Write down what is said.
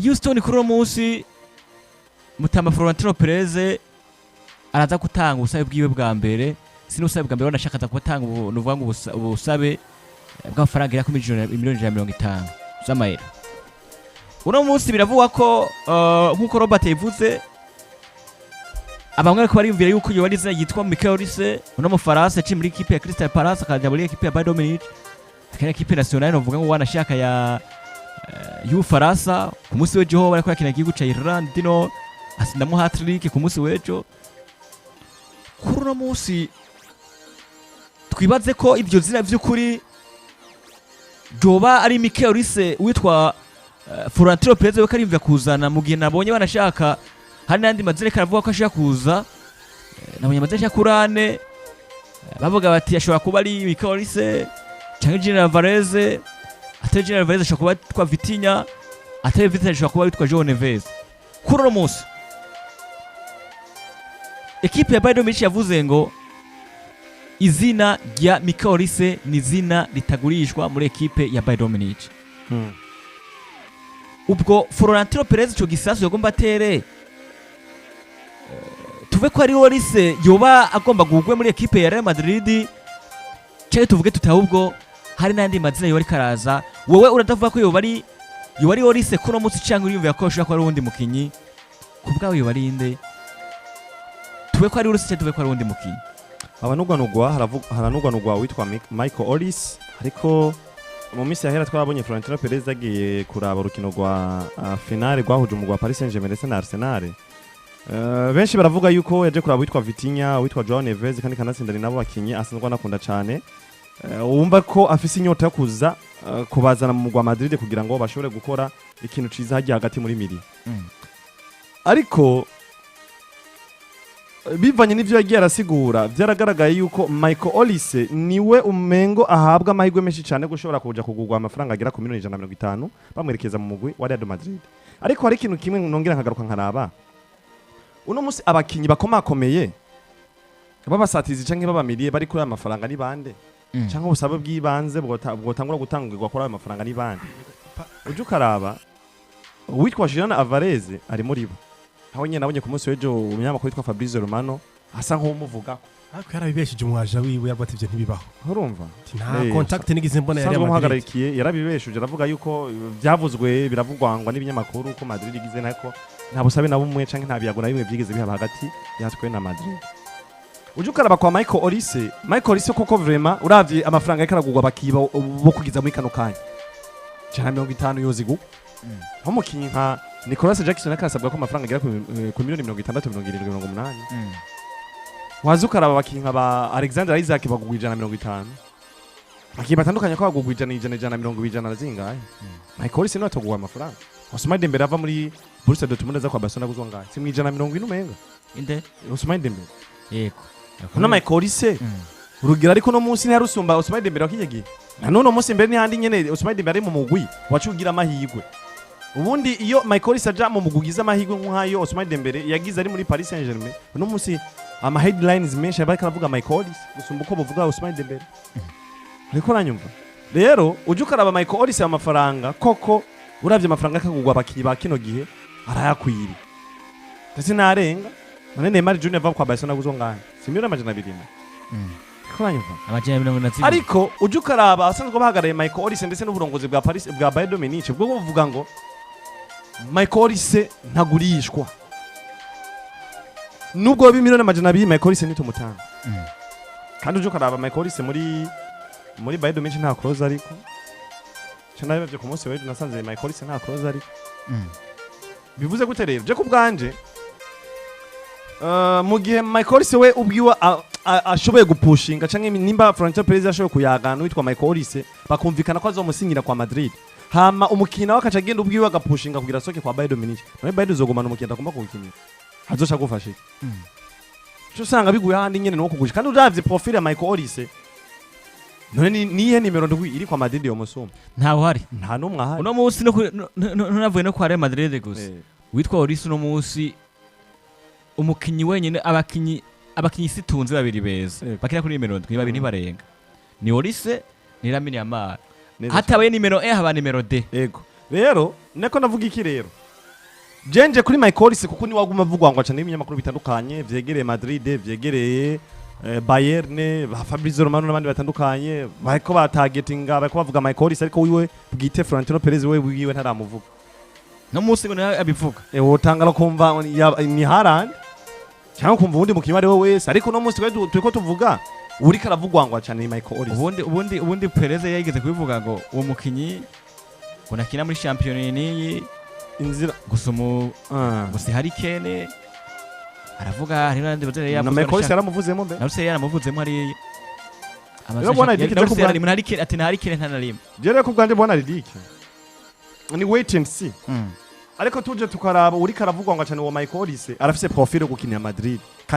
Houston kuri uno munsi, Mutama Florentino Perez araza gutanga ubusabe bwiwe bwa mbere. Si n'ubusabe bwa mbere, banashaka aza gutanga nuvuga ngo ubusabe bw'amafaranga agera ku miliyoni 150 z'amayero. Uno munsi biravugwa ko nk'uko Robert yabivuze, abamwe bariko bariyumvira yuko yoba ari izina ryitwa Michael Olise, uno mufaransa yaciye muri ekipe ya Crystal Palace, akaja muri ekipe ya Bayern Munich, akina ekipe nationale, novuga ngo wanashaka ya y'Ubufaransa. Ku munsi w'ejo ho bariko bakina igihugu ca Irlande du Nord, atsindamwo hat-trick ku munsi w'ejo. Kuri uno munsi twibaze ko iryo zina vy'ukuri ryoba ari Michael Olise witwa Florentino Perez we kariyumvira kuzana, mu gihe nabonye banashaka hari n'andi mazina karavuga ko ashaka kuza. Nabonye amazina ashaka kuri ane, bavuga bati ashobora kuba ari Michael Olise canke Julian Alvarez, atari Julian Alvarez ashobora kuba yitwa Vitinha, atari Vitinha ashobora kuba yitwa João Neves. Kuri uno munsi ekipe ya Bayern Munich yavuze ngo izina rya Michael Olise ni izina ritagurishwa muri ekipe ya Bayern Munich. Ubwo Florentino Perez ico gisasu yagomba atere, tuve ko ari Olise yoba agomba gugwe muri ekipe ya Real Madrid, cyangwa tuvuge tuti ahubwo hari n'andi mazina yoba ariko araza. Wowe uradavuga ko yoba ari Olise kuno munsi, cyangwa uriyumvira ko ashobora kuba ari uwundi mukinyi? Ku bwawe yoba ari inde? Tuve ko ari Olise cyangwa tuve ko ari uwundi mukinyi? Abanugwanugwa haranugwanugwa witwa Michael Olise, ariko mu minsi yahera twabonye Florentino Perez agiye kuraba urukino rwa finale rwahuje umugwi wa Paris Saint-Germain ndetse na Arsenal. Benshi baravuga yuko yaje kuraba witwa Vitinha, witwa João Neves, kandi kanatsinda ni nabo bakinyi asanzwe anakunda cane. Wumva ko afise inyota yo kuza kubazana mu mugwi wa Madrid kugira ngo bashobore gukora ikintu ciza hagiye hagati muri milieu. Ariko bivanye n'ivyo yagiye arasigura, vyaragaragaye yuko Michael Olise niwe umengo ahabwa amahirwe menshi cyane gushobora kuja kugurwa amafaranga agera ku miliyoni 150, bamwerekeza mu mugwi wa Real Madrid. Ariko hari ikintu kimwe nongera nkagaruka nkaraba: uno munsi abakinyi bakomakomeye babasatizi canke babamiriye bari kuri aya mafaranga ni bande? Canke ubusabe bw'ibanze bwotangura gutangirwa kuri ayo mafaranga ni bande? Uje ukaraba, uwitwa Julian Alvarez ari muri bo. Aho nyene nabonye ku munsi w'ejo umunyamakuru witwa Fabrizio Romano asa nk'uwumuvugako. Ariko yarabibesheje umwaja wiwe, yavuga ati ivyo ntibibaho. Urumva? Ati nta contact nigeze mbona ya Sanzwe Real Madrid. umuhagarikiye yarabibeshuje, aravuga yuko byavuzwe, biravugwangwa n'ibinyamakuru ko Madrid igize, nako nta busabe na bumwe canke nta biyago na bimwe byigeze bihaba hagati yatwe na Madrid. Uje ukaraba kwa Michael Olise, Michael Olise koko vraiment uravye amafaranga yariko aragurwa bakiba bo kugeza muri kano kanya, 150 yozigu, aho umukinyi nka Nicolas Jackson akasabwa ko amafaranga agera ku miliyoni 60, 70, 80. Waza ukaraba abakinyi nka ba Alexander Isak bagugwa 150, abakinyi batandukanye ko bagugwa 100, 100, 120, 100 na zingahe. Michael Olise niwe atogugwa amafaranga. Ousmane Dembele ava muri Borussia Dortmund aza kwa Barcelona guzwa ngahe? Si mu 140 umenga? Inde? Ousmane Dembele. Yego. Uno Michael Olise, urugero, ariko no munsi ntiyarusumba Ousmane Dembele wakinye gihe na none munsi mbere n'ihandi nyene. Ousmane Dembele ari mu mugwi wacu ugira amahirwe. Ubundi iyo Michael Olise aja mu mugwi ugize amahirwe nk'ayo Ousmane Dembele yagize ari muri Paris Saint-Germain, uno munsi ama headlines menshi aba ariko aravuga Michael Olise gusumba uko buvuga Ousmane Dembele. Ariko uranyumva rero, uje ukaraba Michael Olise, amafaranga koko uravye amafaranga akagurwa abakinyi ba kino gihe arayakwiriye, ndetse narenga. None Neymar Junior ava kwa Barcelona guzwa ngahe? Si miliyoni 200? Ariko uranyumva? 242. Ariko uje ukaraba abasanzwe bahagarariye Michael Olise ndetse n'uburongozi bwa Paris, bwa Bayern Munich, bwo buvuga ngo Michael Olise ntagurishwa nubwo biba miliyoni 200, Michael Olise nitumutanga. Kandi uje ukaraba Michael Olise muri Bayern Munich nta clause, ariko cyo nabivye ku munsi w'ejo nasanze Michael Olise nta clause. Ariko bivuze gute rero? Je ku bwanje, mu gihe Michael Olise we ubwiwe ashoboye gupushinga, canke nimba Florentino Perez ashoboye kuyagana witwa Michael Olise bakumvikana ko azomusinyira kwa Madrid, hama umukinyi nawe akaca agenda ubwiwe agapushinga kugira asoke kwa Bayern Munich, none Bayern uzogumana umukinyi atagomba kuwukinira, azoca agufasha iki? Cyo usanga biguye ahandi nyene no kugurisha. Kandi uravye profile ya Michael Olise, none niye nimero 7 iri kwa Madrid yo musumba? Ntawe uhari. Nta numwe ahari. Uno munsi no ntunavuye no kwa Real Madrid gusa. Witwa Olise uno munsi umukinyi wenyine, abakinyi situnze babiri beza bakina kuri nimero 7, babiri ntibarenga, ni Olise ni Lamine Yamal. Neza. Hatabaye nimero E haba nimero D. Ego, rero niko navuga iki rero. Jenje kuri Michael Olise, kuko ni waguma avugwa ngo acane n'ibinyamakuru bitandukanye vyegereye Madrid, vyegereye Bayern, ba Fabrizio Romano n'abandi batandukanye, bariko batargetinga, bariko bavuga Michael Olise, ariko wiwe bwite Florentino Perez we wiwe ntaramuvuga. No munsi ngo nawe abivuga. Wotangara kumva ni Haaland cyangwa kumva uwundi mukinyi ari we wese, ariko no munsi twari turiko tuvuga uriko aravugwa ngo acane ni Michael Olise. Ubundi Perez yigeze kubivuga ngo uwo mukinyi ngo nakina muri shampiyona niyi inzira gusa umu gusa hari Kane aravuga, hari n'abandi bazere na yavuze. Michael Olise yaramuvuzemo mbe. Na Russell yaramuvuzemo hariya. Rero bwana Riddick, na Russell kubwa- yarimo, hari Kane ati nta Harry Kane, nta na rimwe. Je rero kubwanje mbona Riddick ni wait and see, ariko tuje tukaraba uriko aravugwa ngo acane uwo Michael Olise arafise profile yo gukinira Madrid kandi.